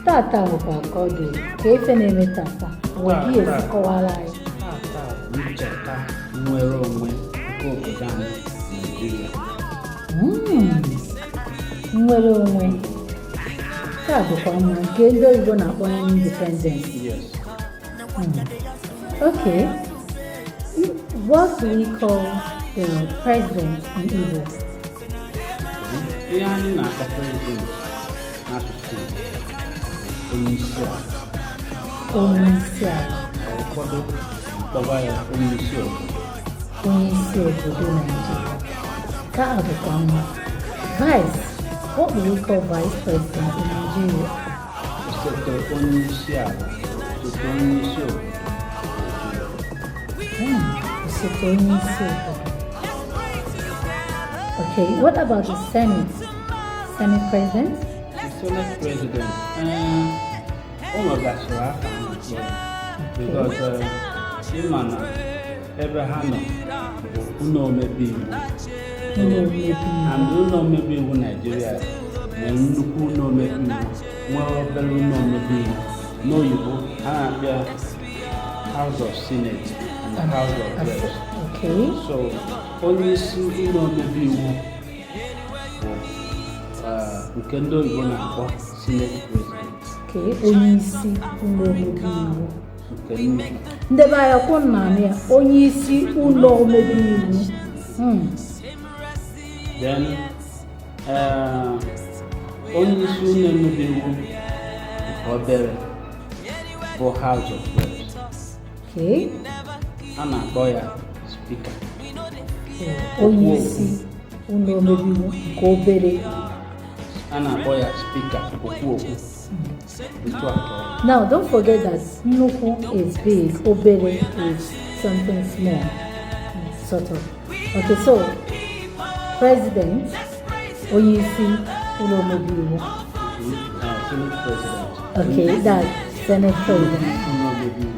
Tata nwekwa ka ọ dị ka ife na-eme tata nwere ka esi kọwara anyị. Tata bụ ncheta nnwere onwe nke obodo anyị, Naijiria. Nnwere onwe taa dịkwa mma, nke ndị oyibo na-akpọ independence. Yes. Okay. What do we call the president in Igbo? Ihe anyị na-akpọ president n'asụsụ Igbo bụ onye isi ala. Onye isi ala. Ụfọdụ na-akpọba ya onye isi obodo. Onye isi obodo Nigeria. Nke a dịkwa mma. Vice. What do we call vice president in Nigeria? Osote onye isi ala, osote onye isi obodo Naijiria. Osote onye isi obodo. Okay, what about the Senate? Senate president? The Senate president, o nwegasịrị afa a na-akpọ ya because ịma na ebe ha nọ bụ ụlọ omebe iwu. Ụlọ omebe iwu. And ụlọ omebe iwu Naijiria nwere nnukwu ụlọ omebe iwu, nwee obere ụlọ omebe iwu. N'oyibo a na-akpọ ya House of Senate and House of Reps. So onye isi ụlọ omebe iwu bụ nke ndị oyibo na-akpọ Senate President. Okay, onye isi ụlọ omebe iwu. Nke nnukwu. Ndị be anyị, ọkwụ nna ya, onye isi ụlọ omebe iwu. Then onye isi ụlọ omebe iwu nke obere bụ House of Reps. A na-akpọ ya Speaker. Onye isi ụlọ omebe iwu nke obere. A na-akpọ ya Speaker, okwu okwu otu a ka ọ. Now, don't forget that nnukwu is big, obere is something small, sort of. Okay, so president, onye isi ụlọ omebe iwu. Senate President. Okay, that's Senate President. Ụlọ omebe iwu.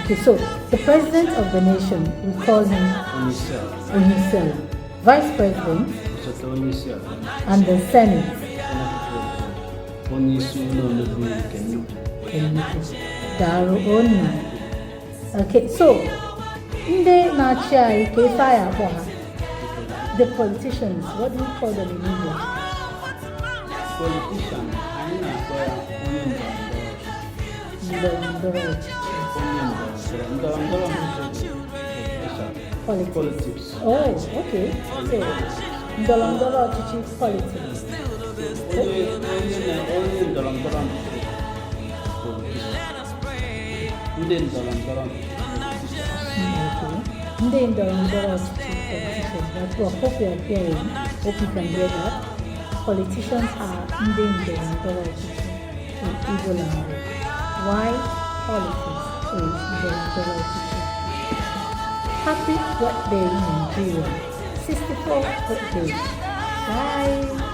Okay, so the president of the nation, we call him onye isi ala. Onye isi ala. Vice president Osote onye isi ala. And the Senate. Senate President, onye isi ụlọ omebe iwu nke nnukwu. Daalụ onna. Okay, so ndị na-achị anyị, ka ife anyị akpọ ha? The politicians, what do we call them in English? Politician, anyị na-akpọ ya onye ndọrọ ndọrọ Ndọrọ ndọrọ ọchịchị. Onye ndọrọ ndọrọ ọchịchị bụ Politics. Politics. Oh, okay. So ndọrọ ndọrọ ọchịchị, politics. Onye ndọrọ ndọrọ ọchịchị, politician. Ndị ndọrọ ndọrọ ọchịchị, politicians. Okay. Ndị ndọrọ ndọrọ ọchịchị, politicians. That's what hope you are hearing. Hope you can hear that. Politicians are ndị ndọrọ ndọrọ ọchịchị in Igbo language. Why politics is ndọrọ ndọrọ ọchịchị. Happy birthday, Nigeria. 64th birthday. Bye.